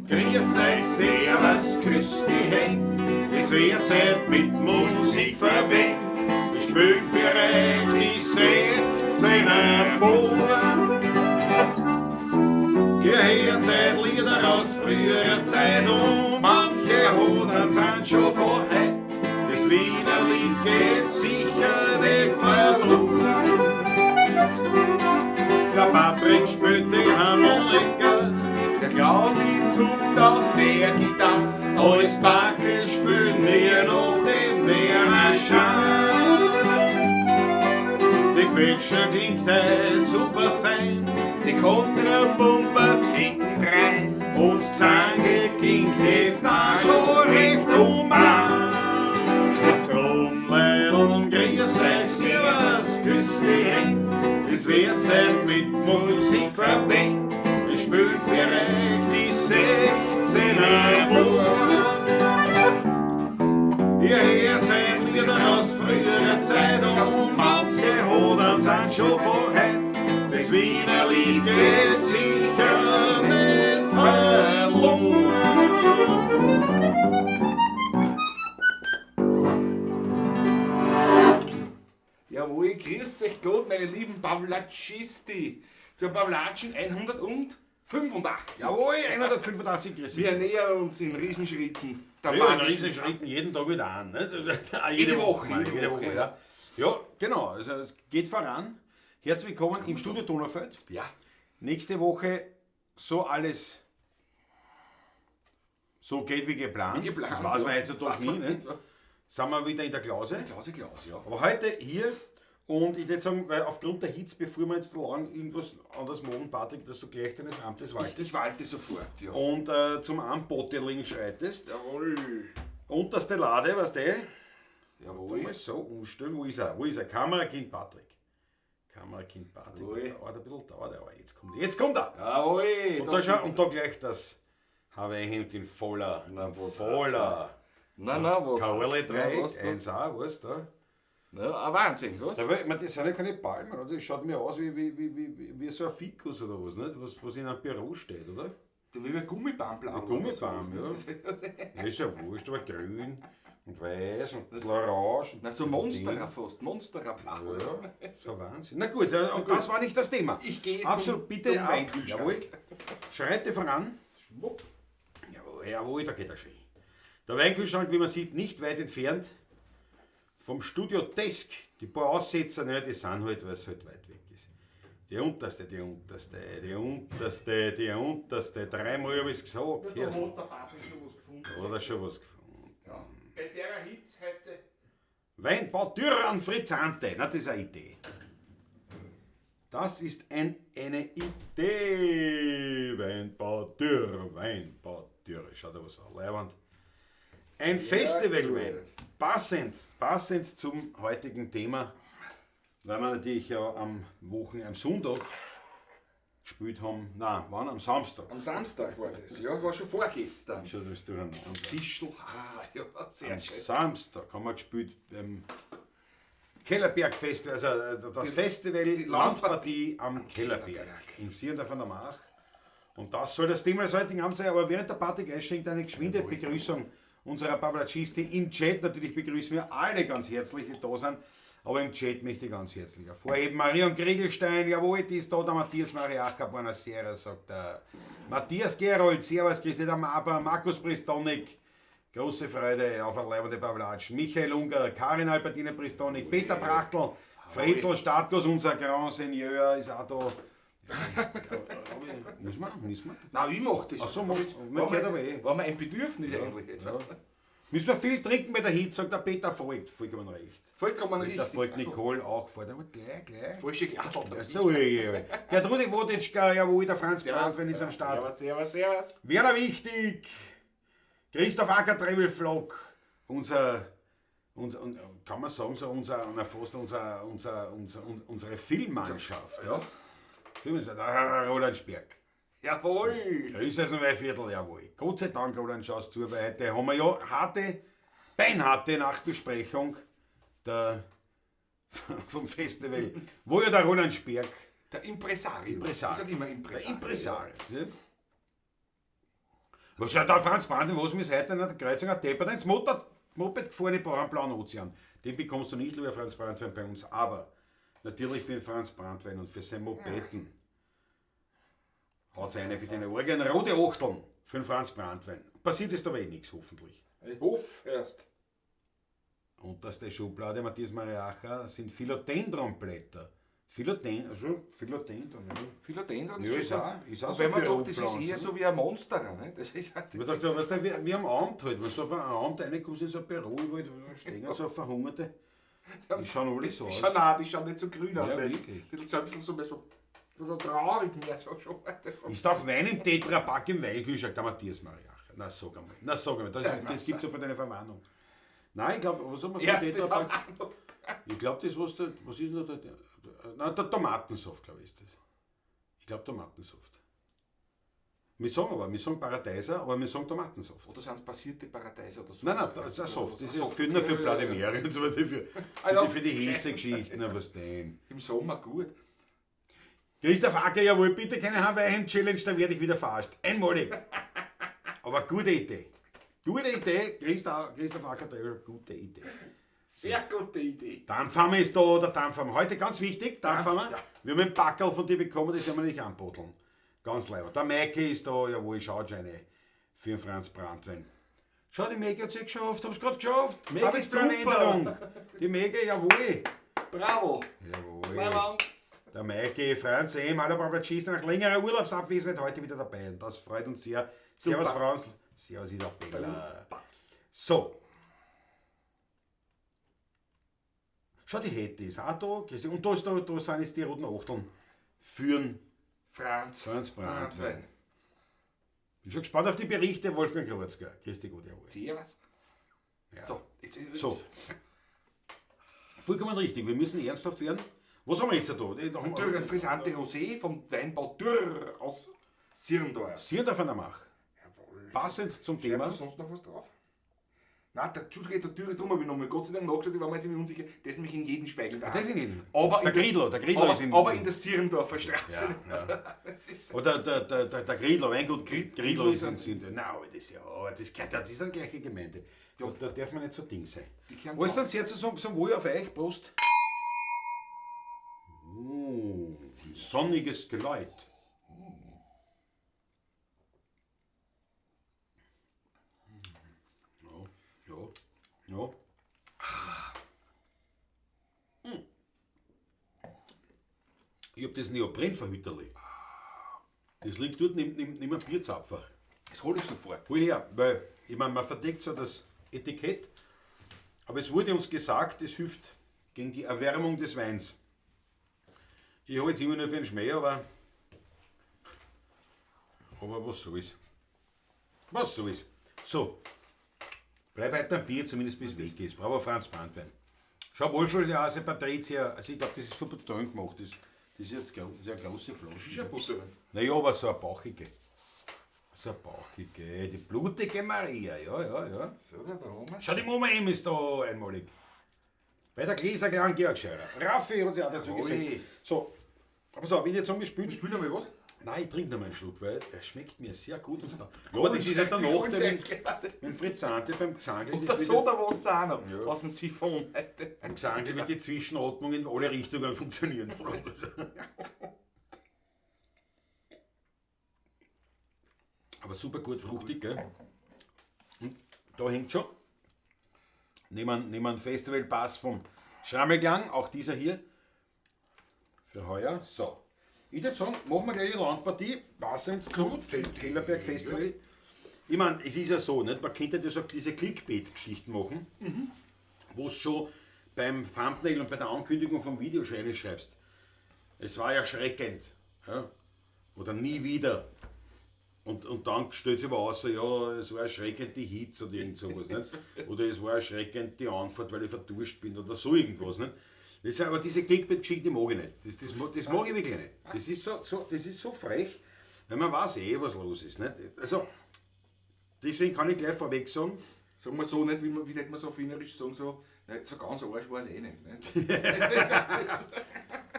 Grüß euch, servus, küss die Händ, es wird Zeit mit Musik verwendet. Wir spielen für euch die 16er Bohnen. Ihr hört seit Lieder aus früherer Zeit und manche hundert sind schon von heut. Das Wiener Lied geht sicher nicht verloren. Der Patrick spielt die Harmonika, Der Klaus in zupft auf der Gitarre. Alles Backel spielen wir noch den Werner Schein. Die Quetsche klingt heut super fein Die Kontrapumpe hintendrein. und die Zange klingt jetzt auch schon recht human. Trommeln, grüß euch, servus, küss die Händ, es wird Zeit mit Musik verwendet. Wir spielen für euch die 16er Bohnen. Ihr hört seit Lieder aus früherer Zeit und manche Hodern sind schon von heut. Das Wiener Lied geht sicher nicht verloren. Jawohl, grüß euch Gott, meine lieben Pavlatschisti. Zur Pavlatschen 185. Jawohl, 185 Grüße. Wir nähern uns in Riesenschritten. Der Ja, in magischen Riesenschritten jeden Tag wieder an. Nicht? Jede Woche, mal, jede jede Woche, Woche, ja. Ja, genau. Also es geht voran. Herzlich willkommen im Studio Donaufeld. Ja, Nächste Woche so alles so geht wie geplant. Wie geplant, Das weiß man ja. heutzutage nie. Ne? Sind wir wieder in der Klause. Klausi Klaus, ja. Aber heute hier und ich würde sagen, weil aufgrund der Hitze, bevor wir jetzt lang irgendwas anderes machen, Patrick, dass du gleich deines Amtes waltest Ich walte sofort, ja. und zum Anbotteling schreitest. Jawohl. Unterste Lade, weißt du? Jawohl. Mal so umstellen. Wo ist er? Wo ist er? Kamerakind Patrick. Kamerakind Patrick. Jawohl. Dauert ein bisschen, dauert, aber jetzt kommt er. Jawohl. Und da, schau, und da gleich das Hawaii-Hemd in voller, Na, was voller Na, na, was? Kaole Na, 3, was, 1A, was da? Na, ein Wahnsinn, was? Aber ich meine, das sind ja keine Palmen, oder? Das schaut mir aus wie so ein Fikus oder was, nicht? Was in einem Büro steht, oder? Da wie ein Gummibahn-Plan. Ein Gummibaum, ja. Ja, ist ja wurscht, aber grün und weiß und orange. Na, so Monsterer fast, Monsterer-Plan. Ja, so Wahnsinn. Na gut, und das war nicht das Thema. Ich gehe zum- Absolut, bitte zum ab. Weinkühlschrank. Jawohl. Schreite voran. Schwupp. Jawohl, jawohl, da geht er schon hin. Der Weinkühlschrank, wie man sieht, nicht weit entfernt vom Studio Desk. Die paar Aussetzer, naja, die sind halt, weil es halt weit weg ist. Die unterste, die unterste, die unterste, die unterste. Dreimal habe ich es gesagt. Da Hier hat der Patrick schon was gefunden. hat er schon was gefunden. Ja. Bei der Hitze heute. Weinbau Dürran Frizzante. Na, das ist eine Idee. Das ist eine Idee. Weinbau Dürr, Weinbau Dürr. Schaut da was an. Leiwand. Ein Festivalwein. Passend zum heutigen Thema, weil wir natürlich ja am Sonntag gespielt haben. Nein, wann? Am Samstag. Am Samstag war das, ja, war schon vorgestern. Schon das durcheinander. Zischl, ah, ja, sehr Am schön. Samstag haben wir gespielt beim Kellerberg Festival, also das Festival die Landpartie am Kellerberg Kellerberg. in Sierndorf an der Mach. Und das soll das Thema des heutigen Abends sein, aber während der Patrick einschenkt, eine geschwinde Begrüßung unserer Pavlatschisti im Chat. Natürlich begrüßen wir alle ganz herzlich, die da sind, aber im Chat möchte ich ganz herzlich hervorheben. Marion Kriegelstein, jawohl, die ist da, der Matthias Mariacher, buonasera, sagt der Matthias Gerold, servus, Christi, der Maber, Markus Pristonik, große Freude auf ein leibende Pavlatsch, Michael Unger, Karin Albertine Pristonik, Peter Brachtl, Fritzel Startkus, unser Grand Seigneur, ist auch da. Muss man, muss man. Nein, ich mach das. Ach so, mach- War man mir gehört jetzt- aber eh. War mir ein Bedürfnis eigentlich. Ja. Müssen wir viel trinken bei der Hitze, sagt der Peter Voigt. Vollkommen recht. Vollkommen Peter richtig. Voigt, Nicole auch vor. Aber gleich, gleich. Falsche Gladl. Ja, so, ja, ja. Gertrude Woditschka, jawohl, der Franz Brafen ist am Start. Servus, servus, servus. Werner Wichtig, Christoph Acker, Trebelflock, unser, unser, kann man sagen, so unser, na, fast unser, unser, unser, unsere Filmmannschaft. Ja. Filmmannschaft, ah, Roland Sperg. Jawohl. Grüße aus dem Weinviertel, jawohl. Gott sei Dank, Roland, schaust zu, weil heute haben wir ja harte, beinharte Nachbesprechung vom Festival, wo ja der Roland Sperg Der Impresario. Impresario. Ich sag immer Impresario. Der Impresario. Ja. Was schaut da Franz Brandl, was mir heute an der Kreuzung ein Deppert ins Moped gefahren, ich brauche einen blauen Ozean. Den bekommst du nicht, lieber Franz Brandwein, bei uns. Aber natürlich für den Franz Brandwein und für sein Mopeden haut's eine für den Orgien rote Achteln für den Franz Brandwein. Passiert ist aber eh nichts, hoffentlich. Ich hoffe erst. Unterste Schublade, Matthias Mariacher, sind Philodendronblätter. Also Philodendron, ja. Philodendron Ja, ist auch Und so wenn man doch, das ist Büropflanze, eher ne? so wie ein Monster, ne? Das ist halt Ich dachte, weißt du, wie am Amt halt. Wenn du auf ein Amt reinkommst, in so ein Büro, überall da stehen so Verhungerte. Die schauen alle so die aus. schauen auch, die schauen nicht so grün aus, Ja, weißt du. wirklich. Die sind ein bisschen so, so, so traurig mehr. So, schon. Ist auch Wein im Tetrapack im Weilkühlschrank, der Matthias Mariacher. Na, sag einmal. Na, sag einmal. Das gibt es ja von deiner Verwarnung. Nein, ich glaube, was haben wir für Erste Tetrapack? Verwarnung. Ich glaube, das, was der, was ist denn da? Nein, der Tomatensaft, glaube ich, ist das. Ich glaube, Tomatensaft. Wir sagen aber, wir sagen Paradeiser, aber wir sagen Tomatensaft. Oder sind es passierte Paradeiser oder so? Nein, nein, das ist ein Saft. Das ist Saft, für, nur für ja, ja, ja. Blademere und so weiter, Ah, ja. für die Hitzegeschichten, was denn. Im Sommer gut. Christoph Acker, jawohl, bitte keine Hawaii-Challenge, da werde ich wieder verarscht. Einmalig. Aber gute Idee. Gute Idee, Christoph Acker, gute Idee. Sehr gute Idee. Dampfhammer ist da, der Dampfhammer. Heute ganz wichtig, Dampfhammer. Ja. Wir haben einen Packerl von dir bekommen, das werden wir nicht anbotteln. Ganz leibend. Der Maike ist da, jawohl, schaut schon eine für den Franz Brandwein. Schau, die Maike hat's eh geschafft, hab's grad geschafft. Maike Hab ich ist so eine super. Änderung. Die Maike, jawohl. Bravo. Jawohl. Leiband. Der Maike, Franz M., hallo Barbara Cheese, nach längerer Urlaubsabwesenheit heute wieder dabei. Und das freut uns sehr. Servus Super. Franz, servus Isabella. So. Schau, die Hette ist auch da. Und da sind jetzt die roten Achteln für den Franz. Franz Brandwein. Bin schon gespannt auf die Berichte, Wolfgang Krotzger. Grüß dich, gut, jawohl. Servus. Ja. So, jetzt, jetzt, So. Vollkommen richtig, wir müssen ernsthaft werden. Was haben wir jetzt da? Da haben Dürr, ein wir Frisante Rosé vom Weinbau Dürr aus Sirndorf. Sirndorf an der Mach. Jawohl. Passend zum Schreibt Thema. da sonst noch was drauf? Nein, der Entschuldige, der Dürre drum habe ich nochmal Gott sei Dank nachgeschaut, ich war mir jetzt unsicher. Der ist nämlich in jedem Speigel da. Das ist in jedem. Aber Der Griedler, der Griedler ist in Aber in der Sirndorfer Straße. Ja, ja. Oder der Griedler, Weingut Griedler ist in Sirndorf. Nein, aber das, ja, aber das, das ist die gleiche Gemeinde. Ja. Da darf man nicht so Ding sein. Die kehren Alles zusammen. dann sehr zum Wohl auf euch. Prost. Oh, sonniges Geläut. Ja, ja, ja. Ich hab das Neoprenverhüterli. Das liegt dort neben einem Bierzapfer. Das hole ich sofort. Hol her, weil, ich meine, man verdeckt so das Etikett, aber es wurde uns gesagt, es hilft gegen die Erwärmung des Weins. Ich habe jetzt immer nur für den Schmäh, aber was soll's. Was soll's. So, bleib heute beim Bier, zumindest bis es weg ist. Bravo Franz Brandwein. Schau, Wolfgang, der Hase Patricia, also ich glaube, das ist von Beton gemacht. Das ist jetzt eine große Flasche. Das ist ja Butter. Naja, aber so eine bauchige. So eine bauchige, die blutige Maria, ja, ja, ja. So, da haben wir's. Schau, die Mama M ist da einmalig. Bei der Gläserklang Georg Scheurer. Raffi hat sich auch dazu Jawohl. gesehen. So, aber so, wenn ich jetzt sagen, wir spielen. Spiel noch mal was? Nein, ich trinke noch mal einen Schluck, weil der schmeckt mir sehr gut. Und ja, aber das ist halt der Nachteil, wenn Frizzante beim Gesangel. Und das Sodawasser auch noch. Ja. Aus dem Siphon. Beim Gesangel wird die Zwischenatmung in alle Richtungen funktionieren. Aber super gut fruchtig, gell? Und da hängt schon. Nehmen wir einen Festivalpass vom Schrammelklang, auch dieser hier. Für heuer. So. Ich würde sagen, machen wir gleich die Landpartie, passend zum Kellerberg Festival. Ich meine, es ist ja so, nicht? Man könnte ja so diese Clickbait-Geschichten machen, wo es schon beim Thumbnail und bei der Ankündigung vom Video schon reinschreibst. Es war ja erschreckend. Ja? Oder nie wieder. Und dann stellt sich aber aus, ja, es war erschreckend die Hitze oder irgend sowas. Nicht? Oder es war erschreckend die Anfahrt, weil ich verduscht bin oder so irgendwas. Nicht? Das ist aber diese Clickbait-Geschichte mag ich nicht. Das mag ich wirklich nicht. Das ist so frech, weil man weiß eh, was los ist. Nicht? Also, deswegen kann ich gleich vorweg sagen, Sagen wir so nicht, wie man so auf Wienerisch sagen, so, so ganz Arsch war es eh nicht. Nicht?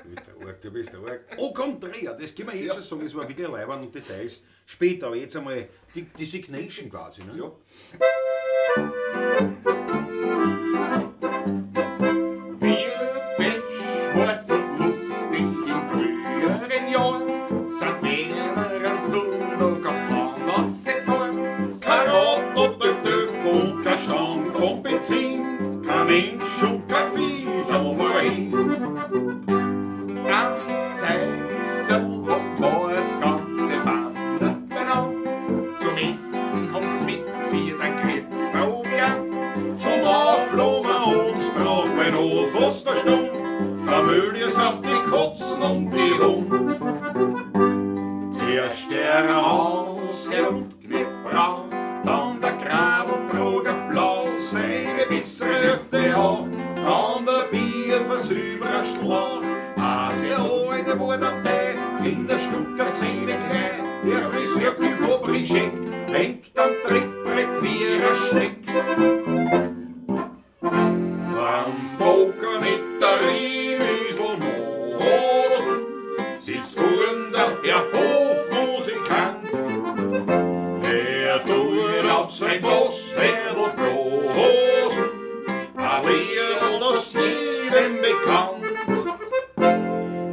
Du bist der arg, du bist der arg. Oh, komm, Dreher, das können wir jetzt schon sagen, das war wirklich leibend und Details. Später, aber jetzt einmal die Signation quasi. Ne? Ja. Wir fesch, war's und lustig in früheren Jahren, sind wir am Sonntag aufs Land rausgefahren. Kein Rad, noch Döf, Döf und kein Stand vom Benzin, kein Mensch und kein Vieh, schau mal hin. Am Seisel hat war die ganze Bande beieinander. Zum Essen haben sie's mitgeführt, ein Kriegsproviant. Zum Auflohmen uns braucht man noch fast eine Stunde, Familie samt die Katzen und die Hund. Zuerst der Hausherr und die Frau, dann der Gradeltroger blau, seine bessere Hälfte auch, dann der Bierversüberer Schlauch. Eine alte war dabei, in der Stucker Zähne klein, der Friseur Fabrischek hängt am Trittbrett wie ein Schneck. Am Poker mit der Riesel Mosen sitzt vorn der Herr Hofmusikant. Er tut auf sein Posterdl bloßen, ein Liedl, das jedem bekannt.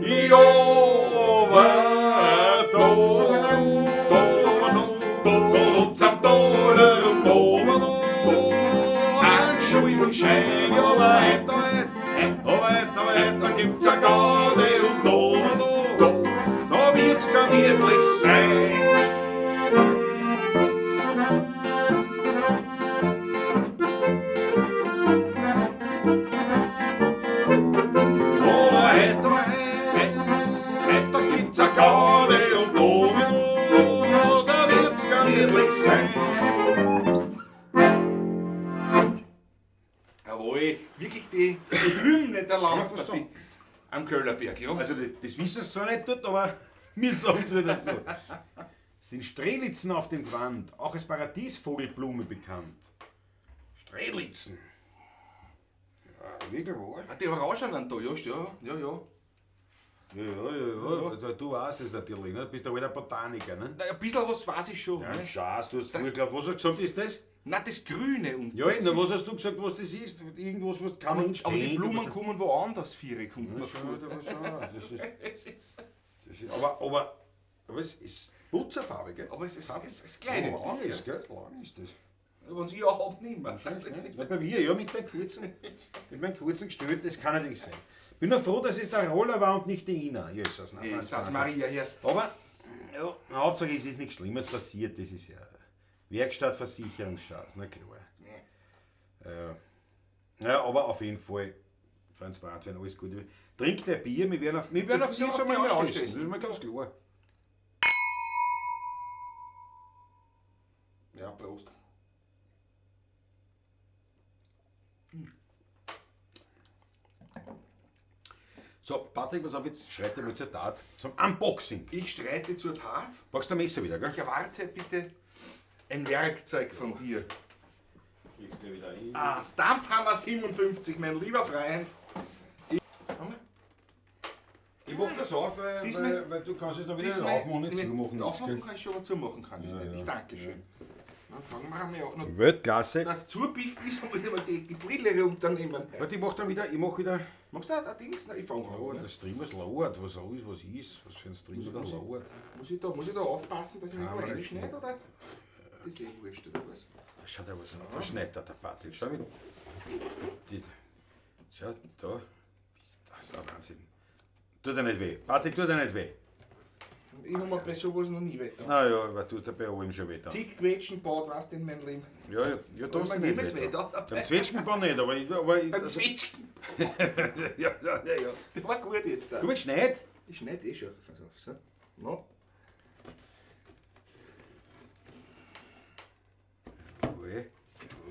Ja, aber da, da, da, da, und am Dollar und da, da, ein Schuldenschein, ja, aber heut, heut, aber heut, aber heut, da gibt's a Garde und da, da, da wird's gemütlich sein. Aber heut, aber heut, heut, da gibt's a Garde und da, da, da wird's gemütlich sein. Jawohl, wirklich die Hymne der man fast Landpartie sagen. am Köllerberg, ja. Also das wissen sie zwar nicht dort, aber wir sagen es wieder so. Sind Strelitzen auf dem Gewand, auch als Paradiesvogelblume bekannt. Strelitzen. Ja, wirklich wahr. Ah, die Orangenen da, ja, ja, ja, ja. Ja, ja, ja, ja. Du weißt es natürlich, ne? Du bist ja alter Botaniker, ne? Na, ein bisschen was weiß ich schon. Ja, ne? Schatz, du hast früher geglaubt, was hast du gesagt, ist das? Nein, das Grüne und Ja, na, was hast du gesagt, was das ist? Irgendwas, was kann man Aber die kennt, Blumen aber- kommen woanders, Viere kommt Ja, man schau, vor. da, schau, das ist, Es ist, das ist, aber es ist Putzerfarbe, gell? aber es ist kleine. Oh, lang ist, gell? Lang ist das. Wenn sie überhaupt nicht mehr. Schlecht, ne? Weil bei mir, ja, mit meinem kurzen Gestell, das kann natürlich sein. Bin nur froh, dass es der Roller war und nicht die Ina. Jesus, nein, Jesus, Franz, Maria, erst. Aber, ja, Hauptsache es ist nichts Schlimmes passiert, das ist ja Werkstattversicherungsschatz, na klar. Ja, aber auf jeden Fall, Franz Bratwein, alles Gute. Trink dein Bier, wir werden auf So, jeden auf Fall die mal anstoßen, anstoßen. das ist mir ganz klar. Ja, Prost. So, Patrick, pass auf, jetzt schreite mal zur Tat, zum Unboxing. Ich streite zur Tat. Packst du ein Messer wieder, gell? Ich erwarte bitte ein Werkzeug von dir. Ich geh wieder hin. Ah, Dampfhammer 57, mein lieber Freund. Ich Ich mach das auf, Diesmal- weil du kannst es dann wieder nicht Diesmal- aufmachen, nicht zumachen. Aufmachen kann ich schon, aber zumachen kann ich Ja, nicht. ja. Ich danke schön. Dann fangen wir einmal an. Noch Weltklasse. das zubiegt ist, muss ich mal die Brille runternehmen. Warte, ich mach dann wieder, ich mach wieder. Magst du auch ein Dings? Nein, ich fange an. Oh, ne? der Streamer ist lauert, was alles was ist. Was für ein Streamer da lauert. Muss ich da aufpassen, dass ich mich Kamera da reinschneide, oder? Das ist eh wurscht, oder was? Schau da was an. Da schneidet der Patrick. Schau mit. Schau, da. Das ist ein Wahnsinn. Tut er nicht weh. Patrick, tut er nicht weh. Ich hab mir bei sowas noch nie weh getan. Na ja, aber tut er bei allem schon weh. Dann. Zig Quetschenbad, weißt du, in meinem Leben. Ja, ja, ja, da Hat hast mir du nicht jemals weh weh getan. getan. Beim Zwetschgenbau nicht, aber ich, Beim Zwetschgen. ja, ja, ja, ja. Der war gut jetzt da. Du willst schneid? Ich schneide eh schon. Pass auf, so. No. Jawohl.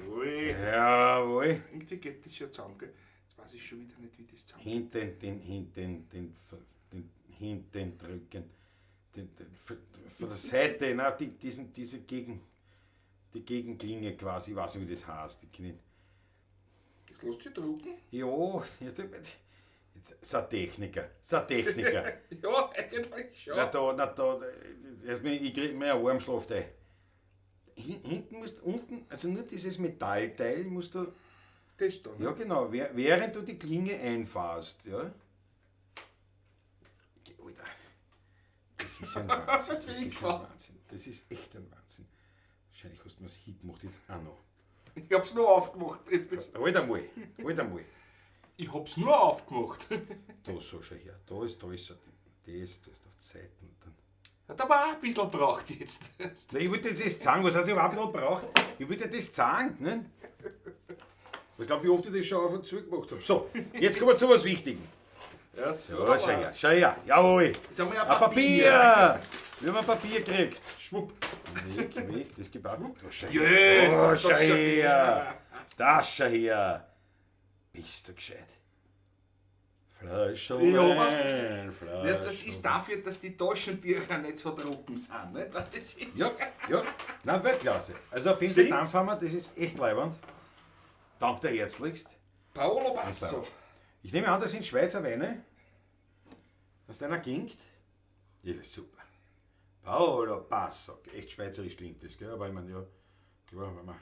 Ui. Jawohl. Irgendwie geht das schon zusammen, gell? Jetzt weiß ich schon wieder nicht, wie das zusammen Hinten, den, hinten, den, den, hinten drücken. Den, den, von der Seite, na, die, diesen, diese Gegen, die Gegenklinge quasi, ich weiß nicht, wie das heißt. Ich kenn nicht. Das lässt sich drucken. Ja, ja, So ein Techniker, so ein Techniker. Ja, eigentlich schon. Na da, na da, erst mal, ich krieg mir einen Armschlaf da. Hinten musst unten, also nur dieses Metallteil musst du. Das da, ne? Ja genau, während du die Klinge einfahrst, ja. Alter, das ist ein Wahnsinn, das ist ein Wahnsinn, das ist echt ein Wahnsinn. Wahrscheinlich hast du mir's hingemacht jetzt auch noch. Ich hab's nur aufgemacht. Halt einmal, halt einmal. Ich hab's nur aufgemacht. Da so, schau her, da ist das, das ist auf die Seiten. Dann. Hat aber auch ein bisschen braucht jetzt. Nein, ich wollte dir das zeigen, was heißt, ich hab auch ein bisschen braucht. Ich wollte dir das zeigen, ne? Ich glaub, wie oft ich das schon auf und zu gemacht hab. So, jetzt kommen wir zu was Wichtigem. Ja, so, schau her, schau her, jawohl. Jetzt haben wir ja Ein Papier. Papier. Wir haben ein Papier gekriegt. Schwupp. Weg, weg, das gibt auch. Oh, schau her. Jesus, Oh, das schau schau her. her. Das schau her. Bist du gescheit? Flasche Ja, Wein, Flasche Ja, das ist dafür, dass die Taschentücher nicht so trocken sind. Nicht? Was das ist. Ja, ja. Nein, Weltklasse. Also auf jeden Fall Stimmt's? Dampfhammer, das ist echt leibend. Danke dir herzlichst. Paolo Basso. Ich nehme an, das sind Schweizer Weine. Aus deiner Gegend. Ja, super. Paolo Basso. Echt schweizerisch klingt das, gell? Aber ich meine, ja, klar, wenn man.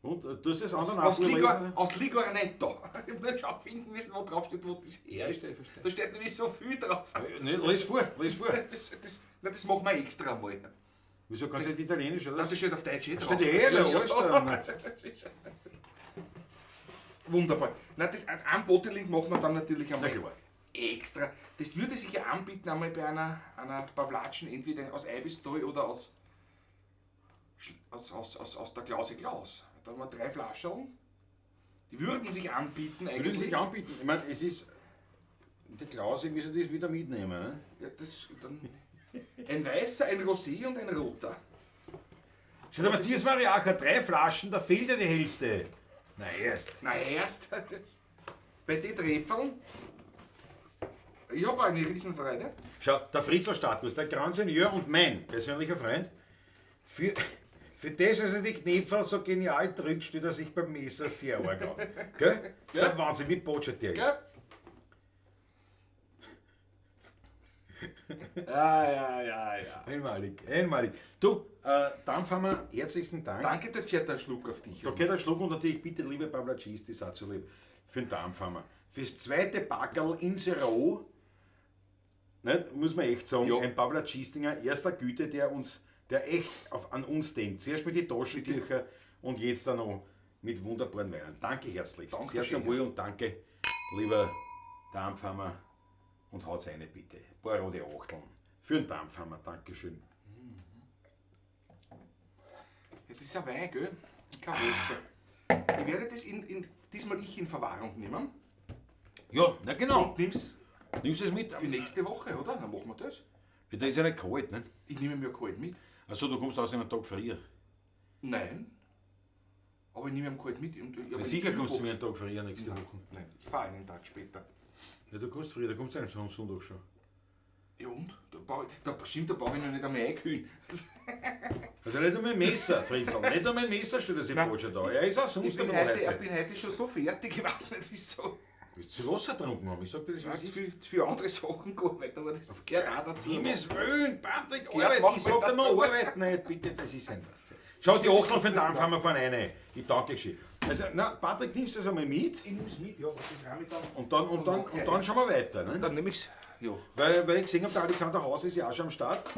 Und du hast das anderen Aus, auch Ligor, aus Ligornetto. Ich hab schon finden müssen, wo drauf steht, wo das her ist. Verstehe, verstehe. Da steht nämlich so viel drauf. Ne, lies vor, lies vor. Das machen wir extra mal. Wieso kannst du nicht Italienisch, oder? Nein, das steht auf Deutsch eh drauf. Steht eh, da, alles da. Das ist- Wunderbar. Nein, das, ein Bottling machen wir dann natürlich einmal Na klar. extra. Das würde sich ja anbieten, einmal bei einer Pavlatschen, entweder aus Eibistal oder aus der Klause Klaus. Da haben wir 3 Flaschen. Die würden sich anbieten eigentlich. Würden sich anbieten. Ich meine, es ist. Die Klause müssen das wieder mitnehmen. Ne? Ja, das, dann ein weißer, ein Rosé und ein roter. Schau, der Matthias Mariacher, 3 Flaschen, da fehlt ja die Hälfte. Na erst. Na erst. Bei den Trepfeln. Ich hab eine Riesenfreude. Schau, der Fritzl Startguss, der Grand Seigneur und mein persönlicher Freund, für das, dass er die Knöpfe so genial drückt, steht er sich beim Messer sehr arg an. Gell? Das ist ein Wahnsinn, wie botschert der ist. Gell? Ja, ja, ja, ja. Einmalig, einmalig. Du, Dampfhammer, herzlichsten Dank. Danke, da gehört ein Schluck auf dich. Da gehört ein Schluck und natürlich bitte, liebe Pavlacis, die seid so lieb, für den Dampfhammer. Fürs zweite Packerl in Sero, nicht, muss man echt sagen, Ja. ein Pavlacistinger erster Güte, der echt an uns denkt. Zuerst mit den Taschentüchern und jetzt dann noch mit wunderbaren Weinen. Danke herzlichst. Danke Sehr schön, wohl und danke, lieber Dampfhammer. Und haut's rein, bitte. Ein paar rote Achteln. Für den Dampfhammer, Dankeschön. Das ist ja Wein, gell? Kein Wasser. Ich werde das diesmal ich in Verwahrung nehmen. Ja, na genau. Und nimm's Nimmst du es mit? für nächste Woche, oder? Dann machen wir das. Ja, da ist ja nicht kalt, ne? Ich nehme mir kalt mit. Achso, du kommst außerdem einen Tag früher. Nein. Aber ich nehme ihn kalt mit. Und ich Ja, hab sicher eine kommst du mir Kühlbox. einen Tag früher nächste Nein, Woche. nein, ich fahre einen Tag später. Ja, du kommst früher, da kommst du eigentlich am Sonntag schon. Ja und? Stimmt, da brauche ich noch nicht einmal einkühlen. Also nicht um ein Messer, Fritzl, nicht um ein Messer steht das im Boot schon da. Er ist auch sonst Ich bin, ein heute, heute. ich bin heute schon so fertig, ich weiß nicht wieso. Willst du Wasser getrunken haben? Ich sag dir das, Ich was habe ist. zu viele andere Sachen gearbeitet, aber das gehört auch dazu. Himmels Willen, Patrick, Gehört, Arbeit, mach ich mal sag dir noch dazu. Arbeit nicht, bitte, das ist ein Wahnsinn. Schau, die Achteln für den Dampf haben wir vorne rein. Ich danke schön. Also, na, Patrick, nimmst du das einmal mit? Ich nehm's mit, ja, was ist damit dann? Und dann schauen wir weiter. Ne? Dann nehme ich's. Ja. Weil ich gesehen habe, der Alexander Haus ist ja auch schon am Start.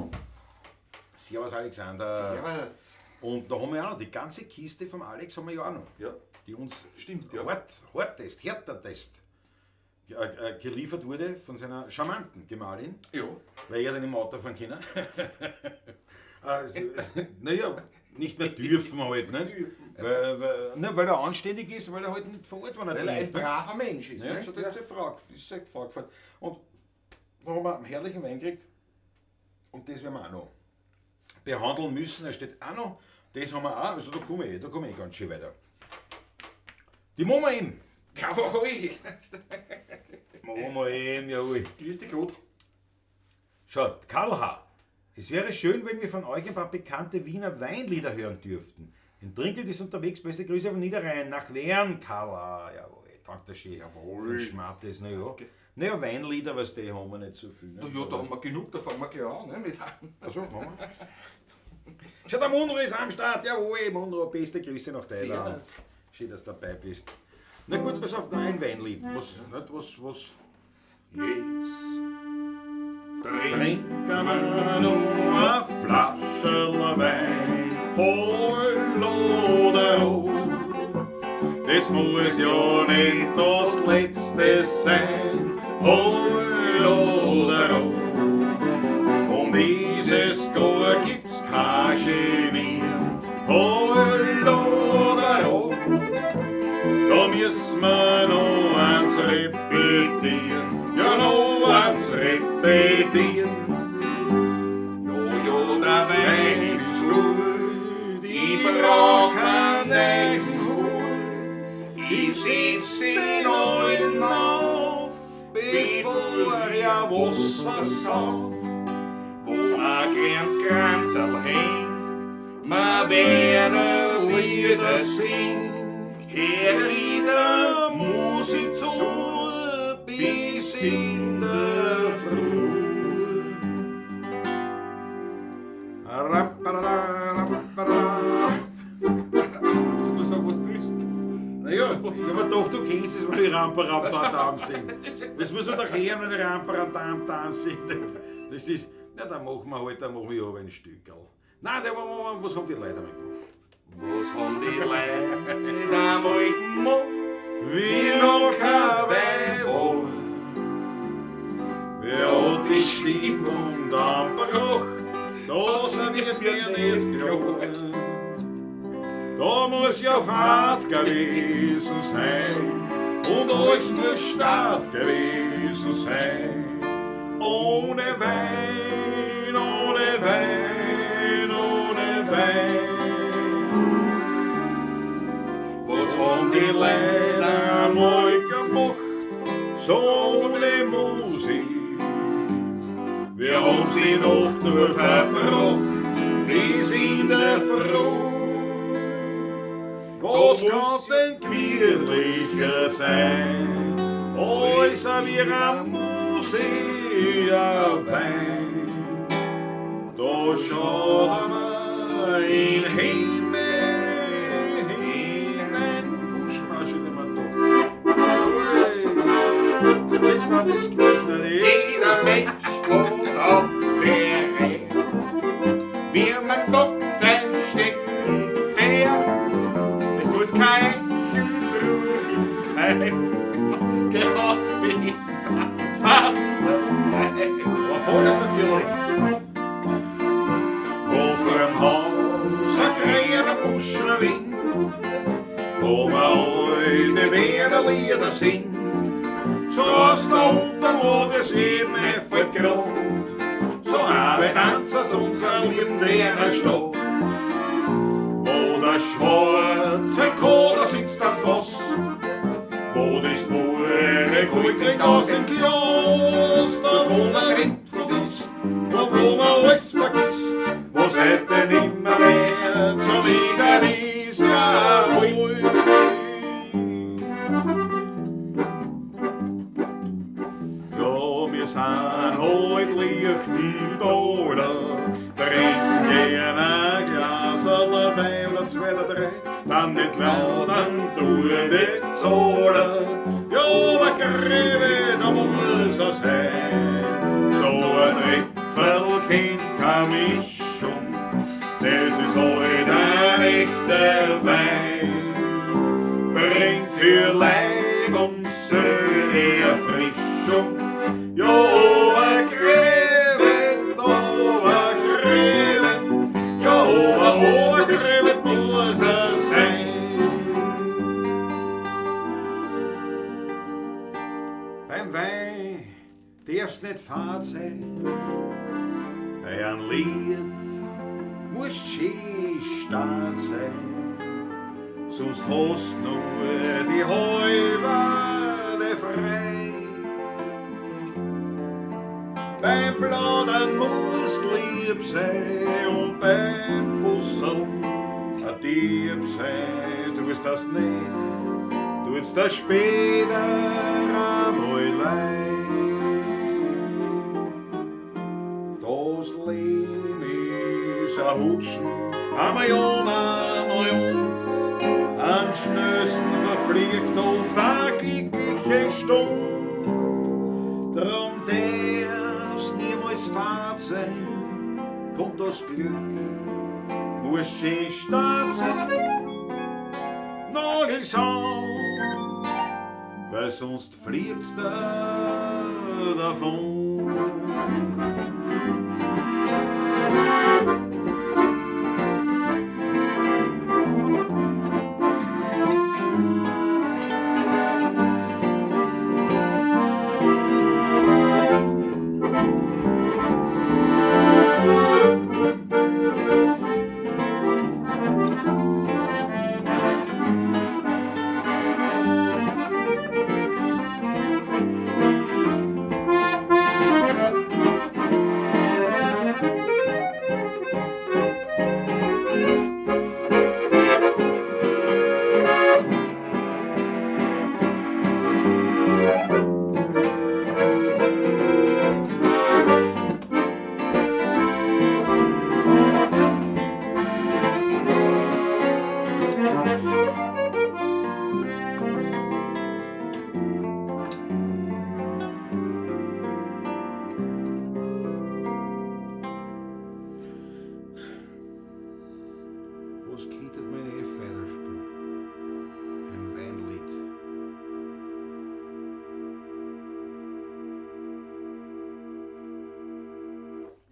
Servus Alexander. Servus. Und da haben wir ja auch noch die ganze Kiste vom Alex haben wir ja auch noch. Ja. Die uns Stimmt, ja. hartest, härtertest geliefert wurde von seiner charmanten Gemahlin. Ja. Weil er dann im Auto fahren können. Also, naja, nicht mehr dürfen halt, ne? Weil er anständig ist, weil er halt nicht verurteilt worden Weil er ein trinkt, ne? braver Mensch ist. Ja, ne? so hat seine Frau, ist seine Frau gefahren. Und da haben wir einen herrlichen Wein gekriegt. Und das werden wir auch noch behandeln müssen. Er steht auch noch. Das haben wir auch. Also da komme ich, ganz schön weiter. Die machen wir eben. Jawohl. Machen wir eben, jawohl. Grüß dich Gott. Schaut, Karl H. Es wäre schön, wenn wir von euch ein paar bekannte Wiener Weinlieder hören dürften. Ein Trinkgeld ist unterwegs. Beste Grüße von Niederrhein nach Wern, Karl H. Jawohl. Taugt der schön. Jawohl. Schmattes, na ja. Naja, Weinlieder, was die haben wir nicht so viel. Ne? Na ja, da haben wir genug, da fangen wir gleich an, ne, mit an. Also, haben wir. Schau, der Munro ist am Start. Jawohl, Munro, beste Grüße nach Thailand. Servus. Schön, dass du dabei bist. Na gut, pass auf, noch ein Weinlied. Was, nicht, was? Jetzt trinken wir noch eine Flasche Wein, Hol oder. Das muss ja nicht das letzte sein, Hol oder. Und dieses Jahr gibt's kein Genie, Hol oder. Da müssen wir noch eins repetieren, ja noch eins repetieren. Ja, ja, der Wein ist gut, ich brauch keinen neuen Hut. Ich setz den alten auf, bevor ich ein Wasser sauf, wo ein kleines Kranzerl hängt, man Wiener Lieder singt. Hör ich der Musik zu, bis in der Früh. Du musst nur sagen, was du willst. Naja, ich hab mir gedacht, du kennst es, weil ich Rampa-Rampa-Dam singt. Das muss man doch hören, wenn ich Rampa-Dam-Dam singt. Das ist, na, dann machen wir halt, dann machen wir aber ein Stückerl. Nein, der, was haben die Leute einmal gemacht? Was haben die Leute einmal gemacht? Wie noch kein Wein war. Wer hat die Stimmung dann gebracht? Das wird mir nicht klar. Da muss ja Fahrt gewesen sein und alles muss Start gewesen sein. Ohne Wein, ohne Wein, ohne Wein. Was haben die Leute einmal gemacht, so ohne Musik? Wir haben's die Nacht nur verbracht, bis in der Früh. Was kann denn gemütlicher sein, als wir am Museum Wein? Da schaut man in Himmel hinein. Buschmasche, den man da. Das war das gewesen. Jeder Mensch kommt auf der Erde, wie man sagt, sein Steckenpferd. Es muss kein Eichendruchen sein, geht's wie Fassen. Aber voll ist natürlich. Wo vor dem Haus ein grüner Busch winkt, wo man alte Wienerlieder singt. So aus da unten, wo das Leben fällt grad, so habe tanzers unser lieben Wiener Stadt. Wo der schwarze Koder sitzt am Fass, wo das pure Gold trinkt aus dem Glas, da wo man Rind vergisst und wo man alles vergisst, was heute nimmer mehr zum Liegen ist, jawohl. Ja, wir sind heut Lichtendoler, trinken ein Glaserl Wein oder zwei oder drei, dann nicht mehr, dann tut es so. Ja, aber Greve, da muss er sein. So ein Tripfel kennt keine Mischung, das ist heut ein echter Wein. Bringt für Leib und Seele Erfrischung. Ja, Obergräben, Obergräben, ja, Obergräben muss er sein. Beim Wein darf's nicht fad sein, bei einem Lied musst schön stark sein, sonst hast nur die halbe Freude. Beim Plaudern musst lieb sein und beim Busseln ein Dieb sein. Du wirst das nicht, du Tut's da später einmal leid. Das Leben ist ein Hutschen, einmal um, einmal und. Am schnellsten verfliegt oft eine glückliche Stund. Drum darf's niemals fad sein, kommt das Glück, muss schön stark sein, Nagelsau, weil sonst fliegt's da davon. Was könnte meine F spielen? Ein Weinlied.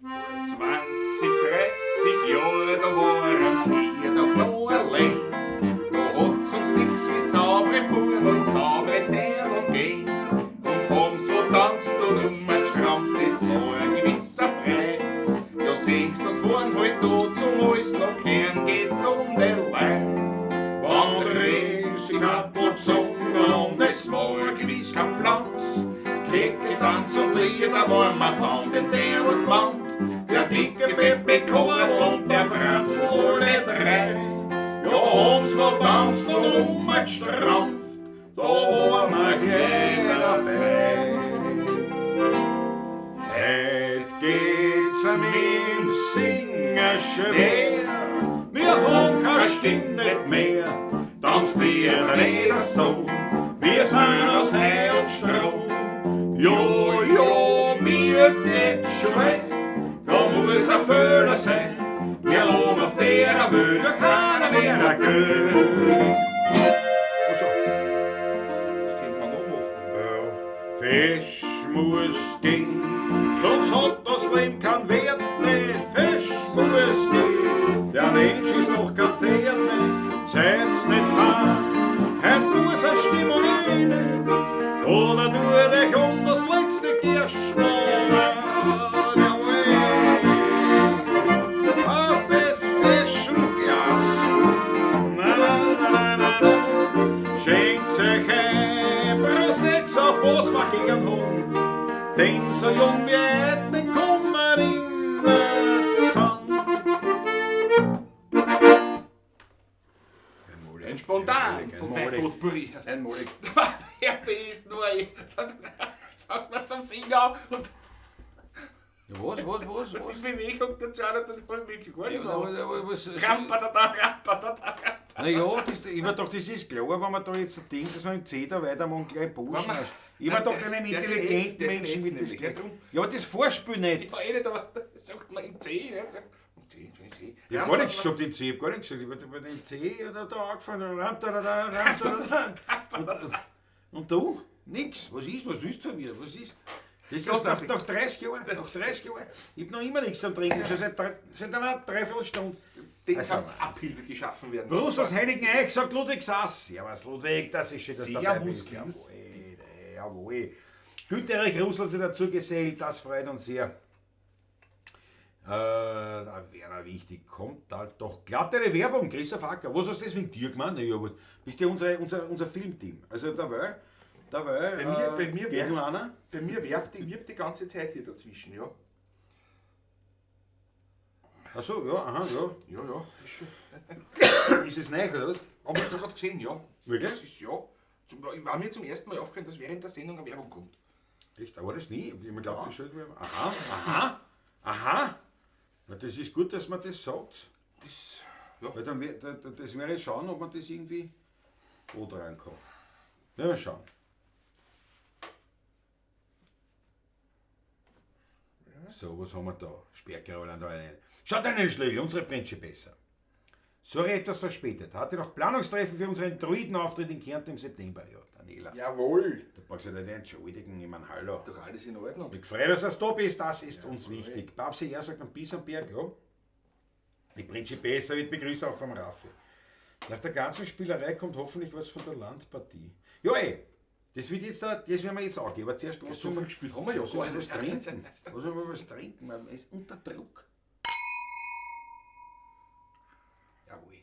Vor 20, 30 Jahren, da waren wir doch noch allein. Da hat's uns nix wie saubere Buben und saubere Dirndl gegeben. Und haben's wo tanzt und umgestrampft, das war ein gewisser Frei. Ja, singst, das waren halt da zum alles noch kein gesunde Leid. Wanderriesig hat und gesungen und es war gewiss kein Pflanz. Kicke, Tanz und Lieder waren wir von den Dirndl gewandt. Der dicke Pepe Korl und der Franzl alle drei. Ja, haben's noch tanzt und umgestrampft, da waren wir gleich dabei. Heut geht's mit dem Singen schwer, wir haben keine Stimme nicht mehr. Tanzt wir nicht so, wir sind aus Heu und Stroh. Jo, jo, mir geht's schon weh, da muss ein Fehler sein. Wir lohnen auf der Welt, da keiner mehr gell. Also. Das könnte man noch machen. Ja, Fisch muss gehen, sonst hat das Leben keinen Wert nicht. Fisch muss gehen, der Mensch ist doch kein Pferd nicht. Seid's nicht fahr, heut muss eine Stimmung rein. Oder tu dich um das letzte Kirschmohn. Jawohl. Auf Fest, Fisch und Glas. Na, na, na, na, na. Schenkt euch ein Prost nix auf was wir gern haben. Denn so jung wie heute kommen wir immer zusammen. Ein spontan und weit Potpourri. Einmalig. Wer ist nur ein. Fangt man zum Singen an und Ja, was? die Bewegung dazu auch noch, das war wirklich gar nicht Ja, mehr aus. was, Rampadada, rampadada. Na ja, das, ich mir doch, das ist klar, wenn man da jetzt denkt, dass man im C da weitermachen, gleich Burschen Wenn man- ist. Ich mir doch einem Der ist in F, intelligenten der ist in Menschen F mit das nämlich, gleich. gell, drum. Ja, aber das Vorspiel nicht. Ich war eh nicht, aber sagt man in C, nicht? C, C, C. Ich hab gar nichts gesagt in C, ich hab gar nichts gesagt. Ich hab in C da, da angefangen, ram, da, da, da, ram, da, da, da. Und du? Nix. Was ist? Was willst du von mir? Was ist? Das ist nach 30 Jahren. Nach 30 Jahren. Ich hab noch immer nichts am Trinken, schon seit einer Dreiviertelstunde. Den Also, kann Abhilfe geschaffen werden. Gruß aus Heiligen Eich, sagt Ludwig Sass. Servus Ludwig, das ist schön, dass du dabei bist. Servus, Jawohl, jawohl. Günther Erich Russell hat sich dazu gesellt, das freut uns sehr. Da wäre wichtig, kommt da doch glatt eine Werbung, Christoph Acker. Was hast du das mit dir gemacht? Na ja, gut. Bist ja unser Filmteam. Also da war Bei mir geht nur einer. Bei mir wirbt die ganze Zeit hier dazwischen, ja. Ach so, ja, aha, ja. Ja, ja, ist schon. Ist es neu, oder was? Haben wir jetzt gerade gesehen, ja. Wirklich? Das ist ja. War mir zum ersten Mal aufgefallen, dass während der Sendung eine Werbung kommt. Echt? Aber das nie. Ich hab immer geglaubt, das sollte Werbung. Aha, aha, aha. Na, das ist gut, dass man das sagt. Das, ja. Weil dann, das wäre schauen, ob man das irgendwie wo dran kann. Ja, mal schauen. So, was haben wir da? Sperrgerollen da rein. Schaut einen Schlägel, unsere Brennsche besser. Sorry, etwas verspätet. Hatte noch Planungstreffen für unseren Druidenauftritt in Kärnten im September. Ja, Daniela. Jawohl. Da brauchst du dich nicht entschuldigen, ich meine, hallo. Ist doch alles in Ordnung. Mich gefreut, dass du da bist, das ist uns wichtig. Babsi, er sagt am Bisamberg, ja. Die Prinzi besser wird begrüßt auch vom Raffi. Nach der ganzen Spielerei kommt hoffentlich was von der Landpartie. Ja, ey, das, wird jetzt, das werden wir jetzt angehen. Aber zuerst lass so viel gespielt haben wir ja gar nicht. Was trinken. Lass uns mal was trinken, man ist unter Druck. Jawohl.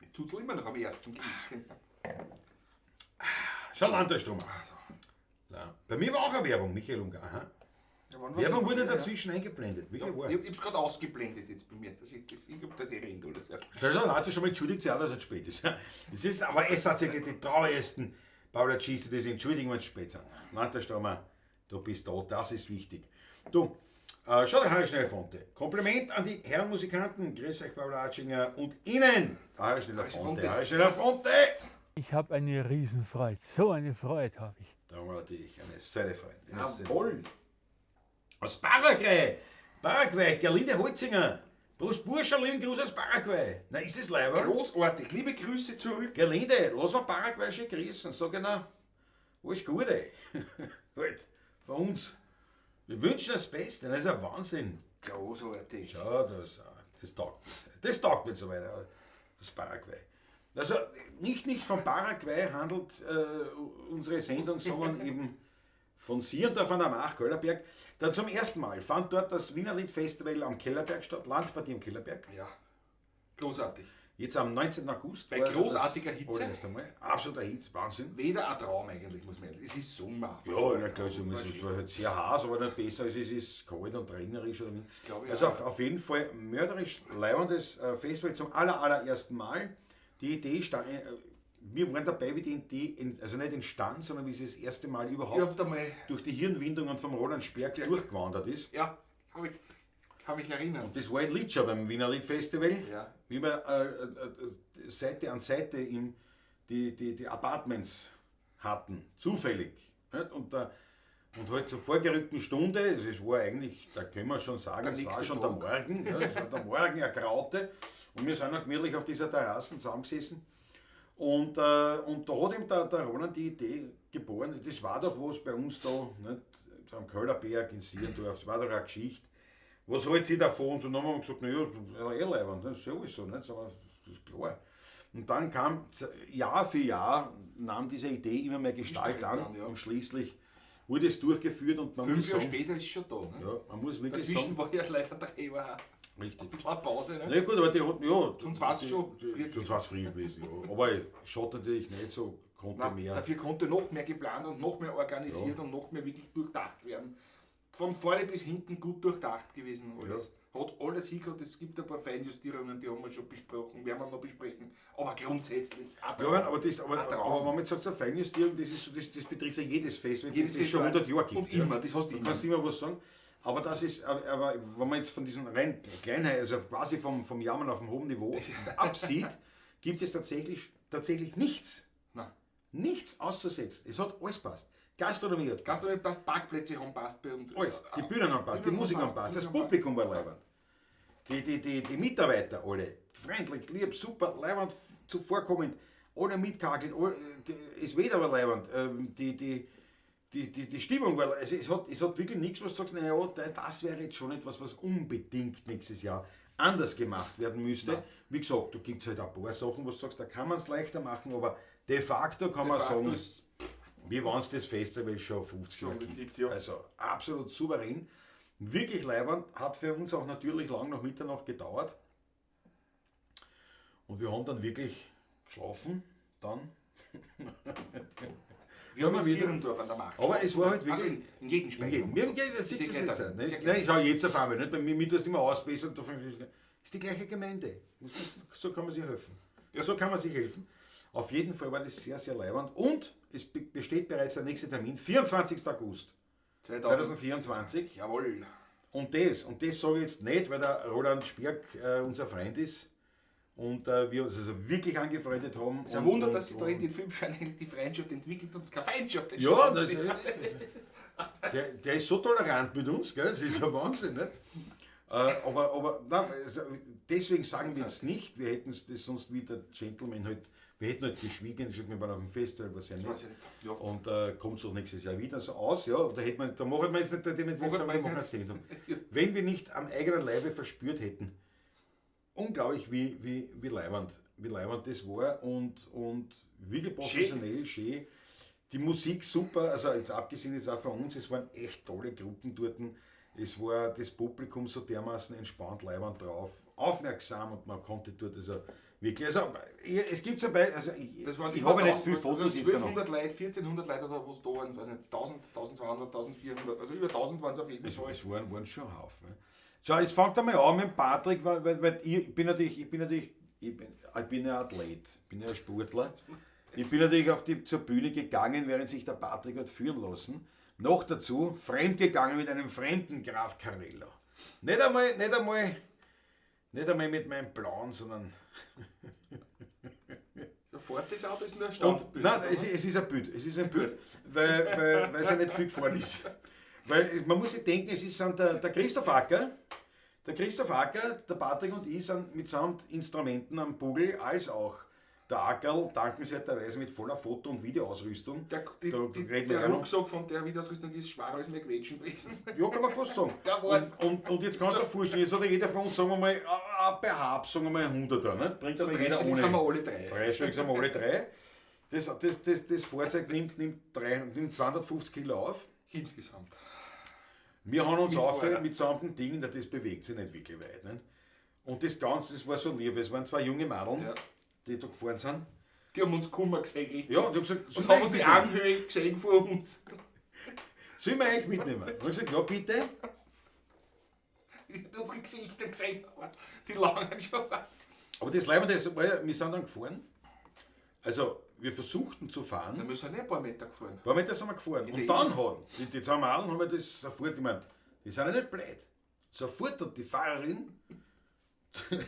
Ich zuzel immer noch am ersten Gläschen. Schau, Landesstrom. Ja. Bei mir war auch eine Werbung, Michael Unger. Aha. Ja, Werbung wurde dazwischen eingeblendet. Ja, ich hab's gerade ausgeblendet jetzt bei mir. Dass ich hab das eh rennt alles. Ja. Also, Leute, schon mal entschuldigt sich auch, dass es spät ist. Es ist, aber es hat sich die traurigsten Paula Schieße, die sich entschuldigen, wenn es spät sind. Landesstrom, du bist da, das ist wichtig. Du, schau, der Harry Schneller-Fonte. Kompliment an die Herren Musikanten. Grüß euch, Paula Atschinger und Ihnen, der Harry Schneller-Fonte. Harry Schneller-Fonte! Ich habe eine Riesenfreude. So eine Freude habe ich. Da haben wir natürlich eine sehr Freude. Jawohl! Aus Paraguay! Paraguay, Gerlinde Holzinger! Prost Bursche, lieben Gruß aus Paraguay! Na, ist das leider? Großartig, liebe Grüße zurück! Gerlinde, lass mal Paraguay schön grüßen. Sag ihnen, alles Gute! Halt, von uns. Wir wünschen das Beste, das ist ein Wahnsinn. Großartig. Schau, das taugt mir. Das taugt mir so weiter. Das Paraguay. Also, nicht von Paraguay handelt unsere Sendung, sondern eben von Sierndorf an der March, Kellerberg. Dann zum ersten Mal fand dort das Wienerlied-Festival am Kellerberg statt, Landpartie am Kellerberg. Ja, großartig. Jetzt am 19. August. Bei also großartiger Hitze. Einmal. Absoluter Hitze, Wahnsinn. Weder ein Traum eigentlich, muss man ehrlich. Es ist Sommer. Ja, na klar, so, es war halt sehr heiß, aber nicht besser, als es ist kalt und regnerisch. Oder wie. Das glaube ich also auch. auf jeden Fall mörderisch leibendes Festival zum allerersten Mal. Die Idee stand, wir waren dabei, wie die Idee, also nicht entstand, sondern wie sie das erste Mal überhaupt durch die Hirnwindungen vom Roland Sperg durchgewandert ist. Ja, kann mich erinnern. Und das war in Litscher beim Wiener Liedfestival, ja. Wie wir Seite an Seite im, die Apartments hatten, zufällig. Nicht? Und halt zur vorgerückten Stunde, es war eigentlich, da können wir schon sagen, es war schon der Morgen, ja, es war der Morgen, ergraute. Und wir sind dann gemütlich auf dieser Terrasse zusammengesessen. Und da hat ihm der Roland die Idee geboren, das war doch was bei uns da, nicht? Am Köllerberg in Sierndorf, das war doch eine Geschichte. Was hält sie davon? Und so, dann haben wir gesagt, naja, das ist eh leibend, das ist sowieso, nicht? Aber das ist klar. Und dann kam, Jahr für Jahr, nahm diese Idee immer mehr Gestalt an, ja. Und schließlich wurde es durchgeführt. Und man 5 muss Jahre sagen, später ist es schon da. Ne? Ja, man muss wirklich dazwischen sagen, war ja leider 3 Jahre. Richtig. Ein bisschen eine Pause, ne? Na gut, aber die hat, ja. Sonst war es schon früh. Sonst war es früh gewesen, ja. Aber schaut natürlich nicht so, konnte Nein, mehr. Dafür konnte noch mehr geplant und noch mehr organisiert und noch mehr wirklich durchdacht werden. Von vorne bis hinten gut durchdacht gewesen alles. Ja. Hat alles hingehört, es gibt ein paar Feinjustierungen, die haben wir schon besprochen, werden wir noch besprechen. Aber grundsätzlich. Ja, aber, aber wenn man jetzt sagt, so Feinjustierung, das, ist so, das betrifft ja jedes Fest, wenn es schon 100 Jahre gibt. Und immer, das hast du immer. Du kannst immer was sagen. Aber das ist, aber wenn man jetzt von diesen rein Kleinheit, also quasi vom Jammern auf dem hohen Niveau absieht, gibt es tatsächlich nichts. Nein. Nichts auszusetzen. Es hat alles passt. Gastronomie hat passt. Gastronomie passt, Parkplätze haben passt bei uns. Alles. Die Bühnen haben passt, die Musik haben passt, das Publikum war leibend. Die Mitarbeiter alle, freundlich, lieb, super, leibend, zuvorkommend, alle mitkakelt, es weht aber leibend. Die Stimmung, weil also es hat wirklich nichts, was du sagst, naja, das wäre jetzt schon etwas, was unbedingt nächstes Jahr anders gemacht werden müsste. Nein. Wie gesagt, da gibt es halt ein paar Sachen, wo du sagst, da kann man es leichter machen, aber de facto kann man sagen, wie wenn es das Festival schon 50 Jahre gibt. Ja. Also absolut souverän, wirklich leibend, hat für uns auch natürlich lang nach Mitternacht gedauert. Und wir haben dann wirklich geschlafen, dann. Wir haben in Sierndorf an der Macht. Aber es war halt wirklich. Also in jedem Speicher. Nein, schau jetzt auf einmal. Nicht? Bei mir tust du immer ausbessern. Ist die gleiche Gemeinde. So kann man sich helfen. So kann man sich helfen. Auf jeden Fall war das sehr, sehr leiwand. Und es besteht bereits der nächste Termin, 24. August 2024. Jawohl. Und das sage ich jetzt nicht, weil der Roland Spierk unser Freund ist und wir uns also wirklich angefreundet haben. Es ist ein Wunder, dass sich da in den 5 Jahren eigentlich die Freundschaft entwickelt und keine Feindschaft Ja, entstanden das ist. ist, der ist so tolerant mit uns, gell? Das ist ja Wahnsinn, nicht? Aber nein, also deswegen sagen wir jetzt nicht, wir hätten es das sonst wie der Gentleman halt, wir hätten halt geschwiegen, gesagt, wir waren auf dem Festival, was ja Das nicht. weiß ich nicht. Ja. Und kommt es auch nächstes Jahr wieder so aus, ja, da hätte man, da machen wir jetzt nicht, da hätten wir jetzt nicht Machen sagen, wir wir machen nicht. eine Sendung. Wenn wir nicht am eigenen Leibe verspürt hätten, unglaublich wie leiwand das war und wirklich professionell, schön. Die Musik super, also jetzt abgesehen jetzt auch von uns, es waren echt tolle Gruppen dort. Es war das Publikum so dermaßen entspannt, leiwand drauf, aufmerksam und man konnte dort also wirklich, also es gibt zum Beispiel, also ich, Das waren ich über habe ja nicht viele 1000, Fotos, ist ja noch. 1200 Leute, 1400 Leute oder was da waren, weiß nicht, 1000, 1200, 1400, also über 1000 waren es auf jeden Fall. Es waren schon ein Haufen. Ne? Schau, es fängt einmal an mit dem Patrick, weil ich bin natürlich, ich bin ja Athlet, bin ja Sportler. Ich bin natürlich zur Bühne gegangen, während sich der Patrick hat führen lassen. Noch dazu fremdgegangen mit einem fremden Graf Carello. Nicht einmal mit meinem Plan, sondern. Sofort das Auto ist nur ein Standbild. Nein, es ist ein Bild. Es ist ein Bild, weil es ja nicht viel gefahren ist. Weil man muss sich denken, es ist der Christoph Acker. Der Christoph Acker, der Patrick und ich sind mitsamt Instrumenten am Bugel, als auch der Ackerl, dankenswerterweise mit voller Foto- und Videoausrüstung. Der Rucksack von der Videoausrüstung ist schwerer als mein Quetschen gewesen. Ja, kann man fast sagen. Und jetzt kannst du dir vorstellen, jetzt hat jeder von uns, sagen wir mal, bei Hab, sagen wir mal 100er, ne? Bringt so mal jeder ohne. sind wir alle drei. Dreistellig sind wir alle drei. Das Fahrzeug nimmt 250 Kilo auf. Insgesamt. Wir haben uns auf mit so einem Ding, das bewegt sich nicht wirklich weit. Ne? Und das Ganze, das war so lieb, es waren zwei junge Madeln, ja, die da gefahren sind. Die haben uns Kummer gesehen, richtig. Ja, und die haben gesagt, und haben uns die Armhöhe gesehen vor uns. Sollen wir eigentlich mitnehmen? Und ich gesagt, ja bitte. Die haben unsere Gesichter gesehen, die langen schon. Aber das Leibende, das war ja, wir sind dann gefahren. Also, wir versuchten zu fahren. Na, wir sind nicht ein paar Meter gefahren. Ein paar Meter sind wir gefahren. Und dann haben die zwei Madeln haben wir das sofort, ich meine, die sind ja nicht blöd. Sofort hat die Fahrerin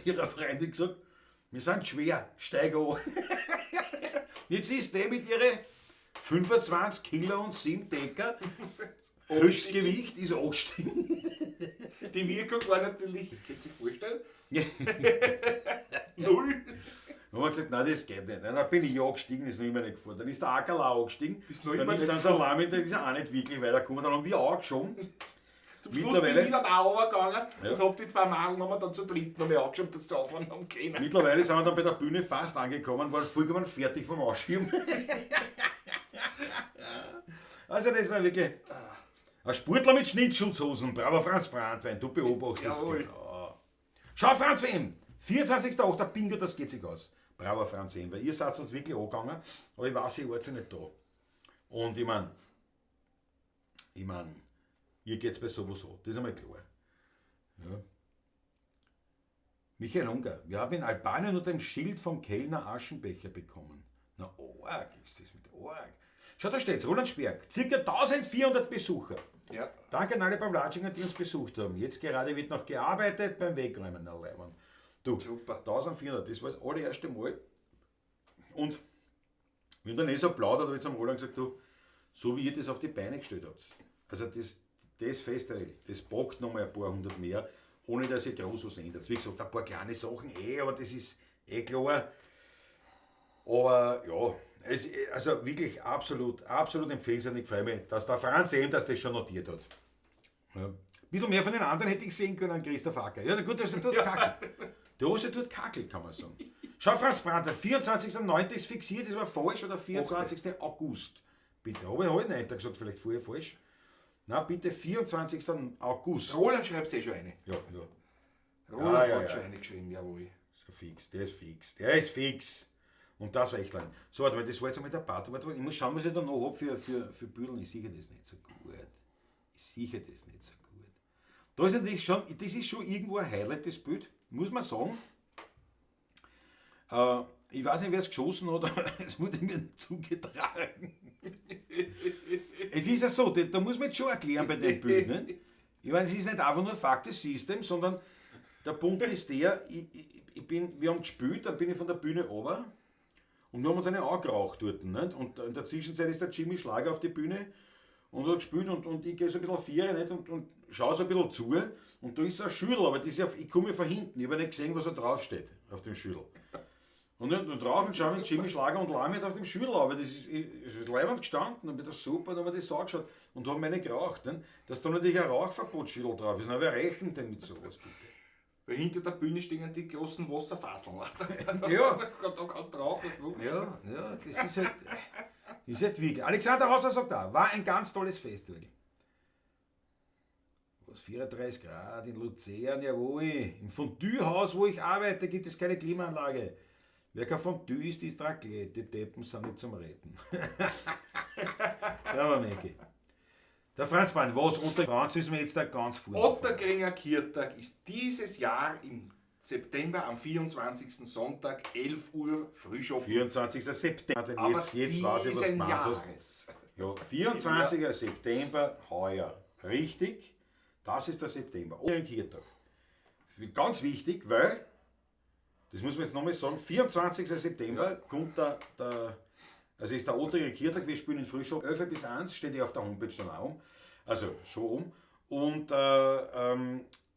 ihrer Freundin gesagt, wir sind schwer, steig an. Jetzt ist die mit ihren 25 Kilo und 7 Decker, Höchstgewicht ist angestiegen. Die Wirkung war natürlich, könnt ihr sich vorstellen? Null. Dann haben wir gesagt, nein, das geht nicht. Dann bin ich angestiegen, ist noch immer nicht gefahren. Dann ist der Ackerl auch angestiegen. Ist noch dann immer ist nicht dann Salami, dann ist er auch nicht wirklich weitergekommen. Dann haben wir auch geschoben. Zum Schluss bin ich dann auch runtergegangen ja, und hab die zwei Madeln haben wir dann zu dritt noch mal angeschoben, dass sie auffahren haben können. Mittlerweile sind wir dann bei der Bühne fast angekommen, waren vollkommen fertig vom Ausschieben. Also das war wirklich ein Sportler mit Schnittschutzhosen. Bravo Franz Brandwein, du beobachtest. Jawohl. Genau. Schau Franz WM, 24.08. Bingo, das geht sich aus. Bravo Franz M, weil ihr seid uns wirklich angegangen, aber ich weiß, ihr wart ja nicht da. Und ich mein, ihr geht's bei sowas so, das ist einmal klar. Ja. Michael Unger, wir haben in Albanien unter dem Schild vom Kellner Aschenbecher bekommen. Na, arg ist das mit arg. Schau, da steht's, Roland Sperg, circa 1400 Besucher. Ja. Danke an alle Pawlatschinger, die uns besucht haben. Jetzt gerade wird noch gearbeitet beim Wegräumen. Na, Leiband. Du, super. 1400, das war das allererste Mal. Und wir haben dann eh so plaudert, habe ich zum Roland gesagt, du, so wie ihr das auf die Beine gestellt habt, also das Festival, das packt nochmal ein paar hundert mehr, ohne dass ihr groß was ändert. Wie gesagt, ein paar kleine Sachen eh, aber das ist eh klar. Aber ja, es, also wirklich absolut, absolut empfehlenswert. Ich freue mich, dass der Franz eben, dass das schon notiert hat. Ja. Ein bisschen mehr von den anderen hätte ich sehen können an Christoph Acker. Ja, gut, dass er dort kackelt. Der Hose tut kackelt, kann man sagen. Schau, Franz Brandner, 24.09. ist fixiert, das war falsch, oder 24. August. Bitte, habe ich heute nicht gesagt, vielleicht vorher falsch. Na bitte, 24. August. Roland schreibt eh schon eine. Ja, ja. Roland ja, hat ja. schon eine geschrieben, jawohl. So fix, der ist fix, der ist fix. Und das war echt lang. So, warte mal, das war jetzt einmal der Part. Warte mal, ich muss schauen, was ich da noch hab für Büdeln. Ich sehe das nicht so gut. Ich sehe das nicht so gut. Da ist natürlich schon, das ist schon irgendwo ein Highlight, das Bild, muss man sagen. Ich weiß nicht, wer es geschossen hat, aber es wurde mir zugetragen. Es ist ja so, da muss man jetzt schon erklären bei dem Bild. Ne? Ich meine, es ist nicht einfach nur Fuck the System, sondern der Punkt ist der, wir haben gespielt, dann bin ich von der Bühne runter und wir haben uns eine angeraucht dort. Nicht? Und in der Zwischenzeit ist der Jimmy Schlager auf die Bühne und hat gespielt und ich gehe so ein bisschen Viere, nicht? Und schaue so ein bisschen zu und da ist so ein Schüdel, aber das ist ja, ich komme von hinten, ich habe nicht gesehen, was da draufsteht auf dem Schüdel. Und drauf und schaue mit Jimmy Schlager und Lami auf dem Schüdel, aber das ist leibend gestanden und bin das super, dann haben wir das angeschaut und haben meine geraucht. Ne? Dass da natürlich ein Rauchverbotsschüdel drauf ist. Na, wer rechnet denn mit sowas bitte? Weil hinter der Bühne stehen die großen Wasserfaseln. Ja. Da kannst du rauchen. Ja, ja, das ist halt wirklich. Alexander Hauser sagt auch, war ein ganz tolles Festival. Was, 34 Grad in Luzern, jawohl. Im Fondue-Haus, wo ich arbeite, gibt es keine Klimaanlage. Wer kein Fondue isst, ist Raclette. Die Deppen sind nicht zum Retten. Bravo, Mäki. Der Franz Bahn, was? Unter Franz ist mir jetzt da ganz vorne. Ottakringer Kirtag ist dieses Jahr im September am 24. Sonntag, 11 Uhr Frühschoppen. 24. September. Aber Jetzt weiß ich, was du diesen gemeint hast. Jahres. Ja, 24. September heuer. Richtig, das ist der September. Ottakringer Kirtag. Ganz wichtig, weil, das muss man jetzt nochmal sagen, 24. September kommt der, also ist der Ottakringer Kirtag, wir spielen in Frühschoppen 11 bis 1, steht ja auf der Homepage dann auch um, also schon um. Und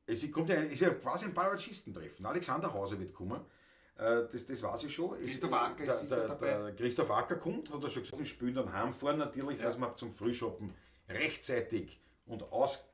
es kommt ja, ist ja quasi ein Palavachistentreffen. Alexander Hauser wird kommen. Das weiß ich schon. Christoph Acker ist sicher dabei. Der Christoph Acker kommt, hat er schon gesagt, wir spielen dann heimfahren natürlich, dass wir zum Frühschoppen rechtzeitig und ausgeruht